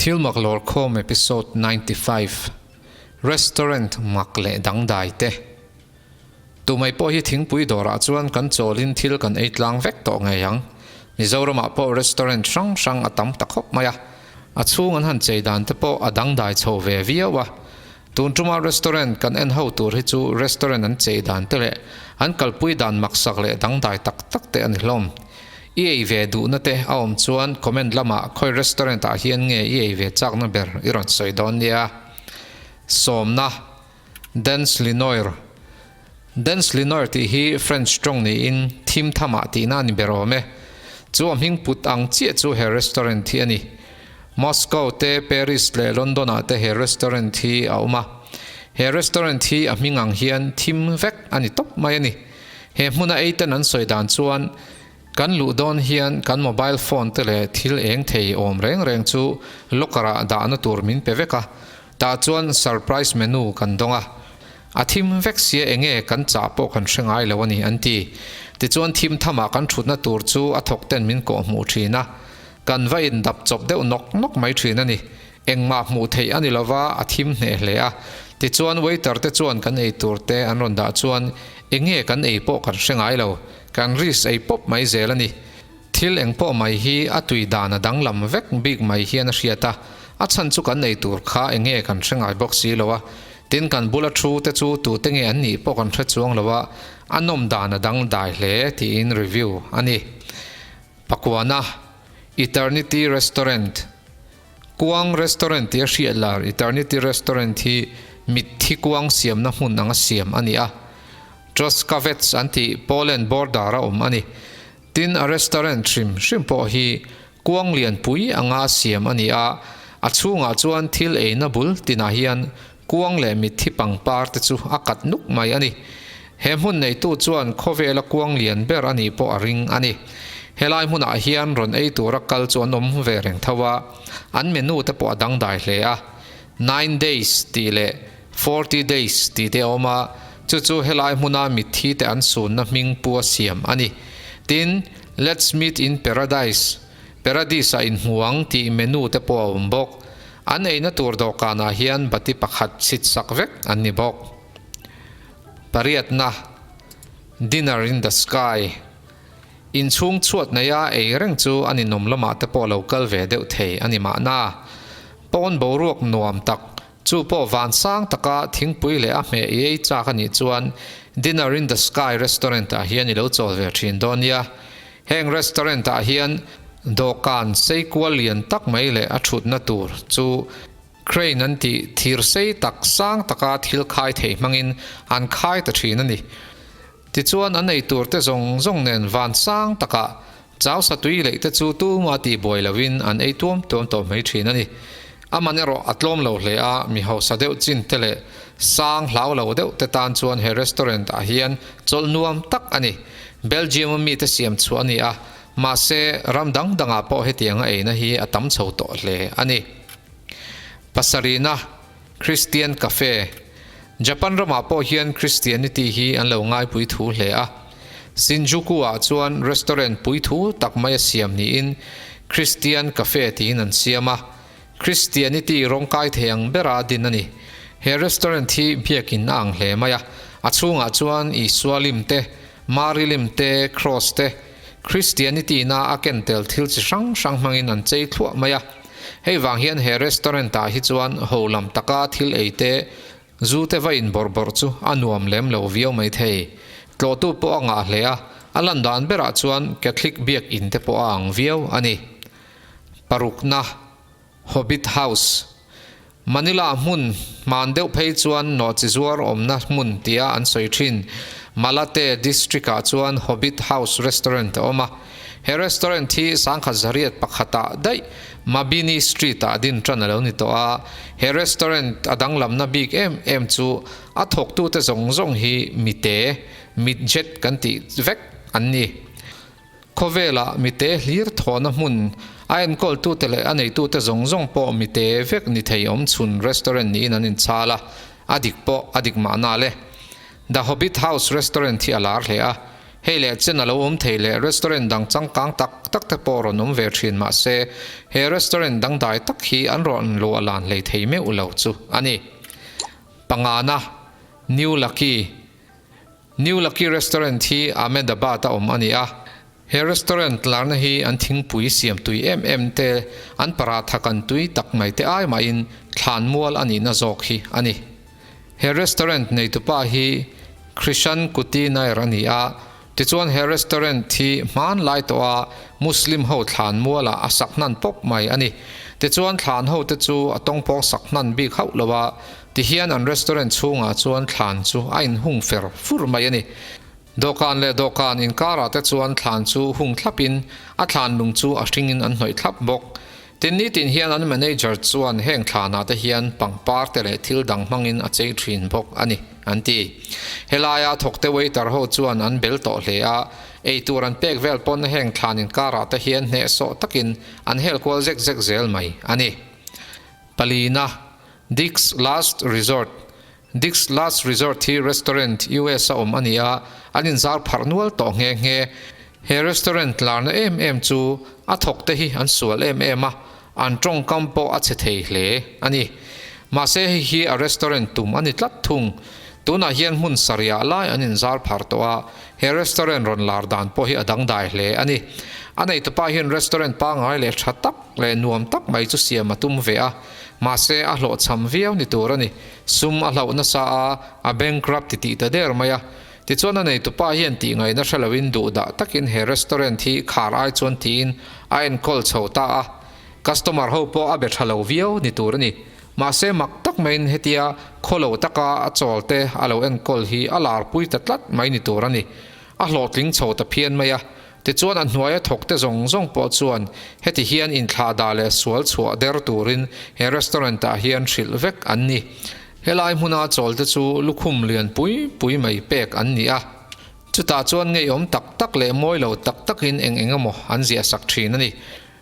Thilmak Lawrkhawm Episode 95, Restaurant mak leh dangdai te. Tumai pawh hi thingpui dawrah chuan kan chawlin thil kan ei tlang vek tawh ngei ang. Mizoramah pawh restaurant hrang hrang a tam ta khawp mai a. A chhung an han chei dan te pawh a dangdai chho ve viau a. Tun tuma restaurant kan en ho tur hi chu restaurant an chei dan te leh an kalpui dan maksak leh dangdai tak tak te a ni hlawm. I ei ve duhna te a awm chuan comment lamah khawi restaurant ah hian nge i ei ve chakna ber i rawn sawi dawn nia. Sawmna, Dance Linoir Dance Linoir tih hi French tawng niin thim thamah tihna a ni ber awm e. Chu a hming put ang chiah chu he restaurant hi a ni. Moscow te, Paris leh London ah te he restaurant hi a awm a. He restaurant hi a hming ang hian thim vek a ni tawp mai a ni. He hmuna ei ten an sawi dan chuan kan luh dawn hian kan mobile phone te leh thil eng thei awm reng reng chu locker ah dahna tur min pe vek a, tah chuan surprise menu kan dawng a. A thim vek sia enge kan chah pawh kan hre ngai lo a ni an ti. Tichuan thim thamah kan thutna tur chu a thawk ten min kawh hmuh thin a. Kan va in dap chawp deuh nawk nawk mai thin a ni. Engmah hmuh theih a ni lova a thim hneh hle a. Tichuan waiter te chuan kan ei tur te an rawn dah chuan enge kan ei pawh kan hre ngai lo. Kan risk ei pawp mai zel a ni. Thil eng pawh mai hi a tui dan a danglam vek bik mai hian a hriat a, a chhan chu kan ei tur kha eng nge kan hre ngai bawk si lo a, tin kan bula thu te chu tute nge an nih pawh kan hre chuang lo a, a nawm dan a dang dai hle tiin review a ni. Pakuana, Eternity Restaurant, Kuang Restaurant tia hriat lar Eternity Restaurant hi mitthi kuang siamna hmun anga siam a ni a, Truskavets an tih Poland border a awm a ni. Tin, a restaurant hrim hrim pawh hi kuang lianpui anga siam a ni a, a chhungah chuan thil eina bul tinah hian kuang leh mitthi pangpar te chu a kat nuk mai a ni. He hmun neitu chuan khawvela kuang lian ber a nih pawh a ring a ni. Helai hmunah hian rawn ei tura kal chu an awm ve reng tho a, an menu te pawh a dangdai hle a. Nine days tih leh 40 days tih te a awm a, chu chu helai hmuna mitthi te an sunna hming pu a siam a ni. Tin, Let's meet in paradise, Paradise ah inhmu ang tih menu te pawh a awm bawk. An eina tur dawhkanah hian bati pakhat chhit sak vek an ni bawk. Pariatna, Dinner in the sky, Inchhung chhuat neia ei reng chu a ninawm lamah te pawh lo kal ve deuh thei a ni mahna. Pawn boruak nuam tak Chu pawh van sang taka thingpui leh a hmeh i ei chak a nih chuan Dinner in the Sky restaurant ah hian i lo chawl ve thin dawn nia. Heng restaurant ah hian dawhkan sei kual lian tak mai leh a thutna tur chu crane an tih thir sei tak sang taka thil khai thei hmangin an khai ta thin a ni. Tichuan an ei tur te zawng zawng nen van sang takah Chau satui leih te chu tuma tih buai loin an ei tuam tuam tawh mai thin a ni. A man erawh a tlawm lo hle a, mi hausa deuh chin te leh sang hlau lo deuh te tan chuan he restaurant ah hian chawlh nuam tak a ni. Belgium a mite siam chhuah a ni a, mahse ram dang dangah pawh hetiang a eina hi a tam chho tawh hle a ni. Pasarihna, Christian Cafe. Japan ramah pawh hian Christianity hi an lo ngaipui thu hle a. Shinjuku-ah chuan restaurant pui thu tak mai a siam niin Christian Cafe tiin an siam a. Christianity rawngkai thei ang bera din a ni. He restaurant hi biakin a ang hle mai a. A chhungah chuan Isua lim te, Mari lim te, Cross te, Christianity-na a ken tel thil chi hrang hrang hmangin an chei thluah mai a. Hei vang hian he restaurant ah hi chuan ho lam taka thil ei te, zu te va in bawrh bawrh chu a nuam lem lo viau mai thei. Tlawhtu pawh a ngah hle a, a lan dan berah chuan Catholic biak in te pawh a ang viau a ni. Parukna, Hobbit House, Manila hmun hman deuh phei chuan nawhchi zuar awmna hmun tia an sawi thin. Malate district ah chuan Hobbit House Restaurant a awm a. He restaurant hi 1101 ah daih Mabini Street ah din tan a lo ni tawh a. He restaurant a danglamna bik em em chu a thawktute zawng zawng hi mite, midget kan tih vek an ni. Khawvelah mite hlir thawhna hmun a enkawltute leh a neitute zawng zawng pawh mite vek ni thei awm chhun restaurant niin an inchhal a, a dik pawh a dik mahna le. The Hobbit House Restaurant hi a lar hle a, Hei leh chen a lo awm thei leh restaurant dang changkang tak tak te pawh rawn awm ve thin mah se, he restaurant dangdai tak hi an rawn luah lan hlei thei meuh lo chu a ni. Pangana, New Lucky New Lucky Restaurant hi Ahmedabad a awm a ni a. He restaurant larna hi an thingpui siam tui em em te, an paratha kan tui tak mai te ai mahin thlanmual a nihna zawk hi a ni. He restaurant neitupa hi Krishan Kuti Nair a ni a, tichuan he restaurant hi hmanlai tawha Muslim ho thlanmualah a sak hnan pawp mai a ni. Tichuan thlan ho te chu a tawngpawng sak hnan bik hauh lo a, tihian an restaurant chhungah chuan thlan chu a inhung fer fur mai a ni. Dawhkan leh dawhkan inkarah te chuan thlan chu hung thlapin a thlan lung chu a hringin an hnawih thlap bawk. Tin nitin hian an manager chuan heng thlanah te hian pangpar te leh thil dang hmangin a chei thin bawk a ni, an ti. Helaia thawkte waiter ho chuan an bel tawh hle a, eitur an pek vel pawn heng thlan inkarah te hian hnehsawh takin an hel kual zek zek zel mai a ni. Palina, Dick's Last Resort Dick's Last Resort hi restaurant US a awm a ni a, an inzar pharh nual tawh nghe nghe. He restaurant larna em em chu a thawk te hi an sual em em a, an tawngkam pawh a chhe thei hle a ni. Mahse hei hi a restaurant tum a ni tlat thung. Tunah hian hmun sarihah lai an inzar pharh tawh a, he restaurant rawn lar dan pawh hi a dangdai hle a ni. A neitupa hian restaurant pangngai leh tha tak leh nuam tak mai chu siam a tum ve a, mahse a hlawhchham viau ni tur a ni. Sum a hlauh nasa a, a bankrupt ti tih ta der mai a. Tichuan a neitupa hian tih ngaihna hre loin duhdah takin he restaurant hi khar ai chuan tiin a enkawl chho ta a. Customer ho pawh a be tha lo viau ni tur a ni. Mahse mak tak maiin hetia khawlo taka a chawl te a lo enkawl hi a larpui ta tlat mai ni tur a ni. A hlawhtling chho ta phian mai a. Tichuan a hnuaia thawkte zawng zawng pawh chuan heti hian inthlahdah leh sual chhuah der turin he restaurant ah hian hrilh vek an ni. Helai hmuna chawlte chu lukhum lian pui pui mai pek an ni a. Chutah chuan ngeiawm tak tak leh mawi lo tak takin eng eng emaw an ziah sak thin a ni.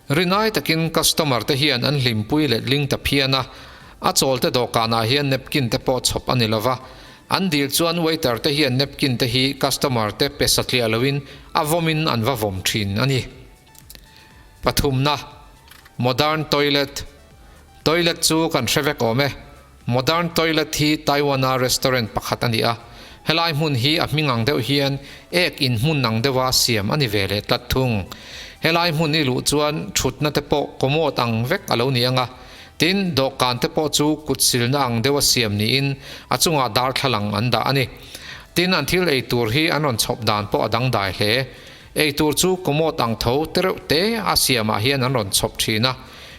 Rinai takin customer te hian an hlimpui letling ta phian a, a chawlte dawhkanah hian napkin te pawh chhawp a ni lova. An dil chuan waiter te hian napkin te hi customer te pe satliah loin a vawmin an va vawm thin a ni. Pathumna, Modern Toilet Toilet chu kan hre vek awm e. Modern Toilet hi Taiwan-a restaurant pakhat a ni a, helai hmun hi a hming ang deuh hian ek in hmun ang deuha siam a ni ve leh tlat thung. Helai hmun i luh chuan thutna te pawh commode ang vek a lo ni ang a, tin, dawhkan te pawh chu kut silna ang deuha siam niin a chungah darthlalang an dah a ni. Tin, an thil ei tur hi an rawn chhawp dan pawh a dangdai hle. Ei tur chu commode ang tho tereuh te a siamah hian an rawn chhawp thin a,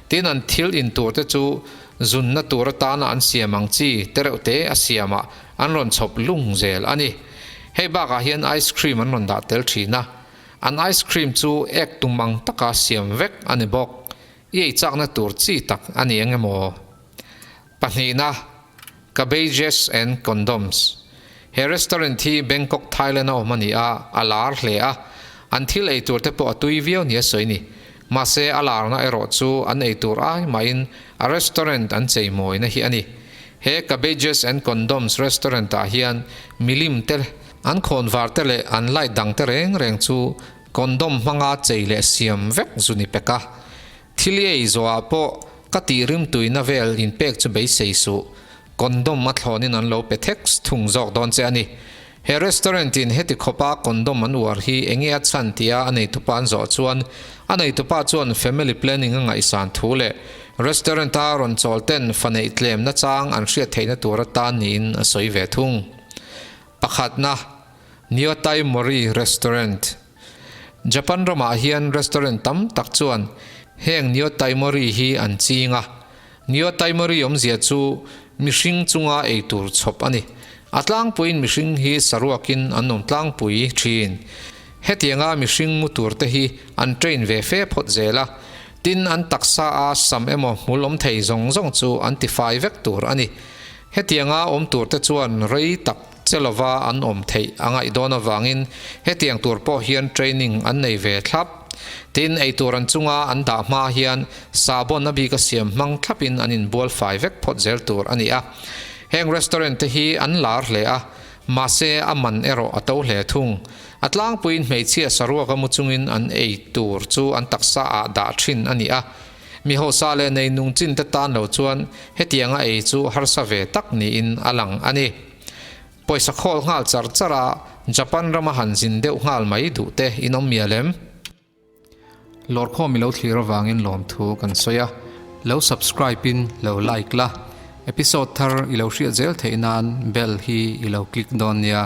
tin an thil in tur te chu zunna tur atana an siam ang chi tereuh te a siamah an rawn chhawp lung zel a ni. Hei bakah hian ice cream an rawn dah tel thin a, an ice cream chu ek tum ang taka siam vek a ni bawk. I ei chakna tur chi tak a ni eng emaw? Pahnihna, Cabbages and Condoms. He restaurant hi Bangkok, Thailand a awm a ni a, a lar hle a. An thil ei tur te pawh a tui viau nia sawi ni. Mahse a larna erawh chu an ei tur ai mahin a restaurant an chei mawina hi a ni. He Cabbages and Condoms restaurant ah hian milim te, an khawnvar te leh an light dang te reng reng chu condom hmanga chei leh siam vek zu ni pek a. Thil i ei zawhah pawh ka tih rimtuina vel inpek chu beisei suh. Condom a thlawnin an lo pe thek thung zawk dawn che a ni. He restaurant in heti khawpa condom an uar hi enge a chhan tia a neitupa an zawh chuan a neitupa chuan family planning a ngaihsan thu leh restaurant a rawn chawl ten fa neih tlem nachang an hriat theihna tur atan niin a sawi ve thung. Pakhatna, Nyotai Mori Restaurant. Japan ramah hian restaurant tam tak chuan heng Nyotaimori hi an ching a. Nyotaimori awmzia chu mihring chunga ei tur chhawp a ni. A tlangpuiin mihring hi saruakin an awm tlangpui thin. Hetianga mihring mu tur te hi an train ve fe phawt zel a. Tin, an taksa a sam emaw hmul awm thei zawng zawng chu an tifai vek tur a ni. Hetianga awm tur te chuan rei tak che lova an awm theih a ngaih dawn avangin hetiang tur pawh hian training an nei ve thlap. Tin, eitur an chunga an dah hma hian sahbawn a bika siam hmang thlapin an inbual fai vek phawt zel tur a ni a. Heng restaurant te hi an lar hle a. Mahse, a man erawh a to hle thung. A tlangpuiin hmeichhia saruaka mu chungin an ei tur chu an taksa ah dah thin a ni a. Mi hausa leh nei nung chin te tan lo chuan hetianga ei chu harsa ve tak niin a lang a ni. Pawisa khawl nghal char char a, Japan rama han zin deuh nghal mai duh te in awm mial em? Lawrkhawm i lo thlir avangin lawmthu kan sawi a, lo subscribe in lo like la, episode thar i lo hriat zel theih nan bell hi i lo click dawn nia.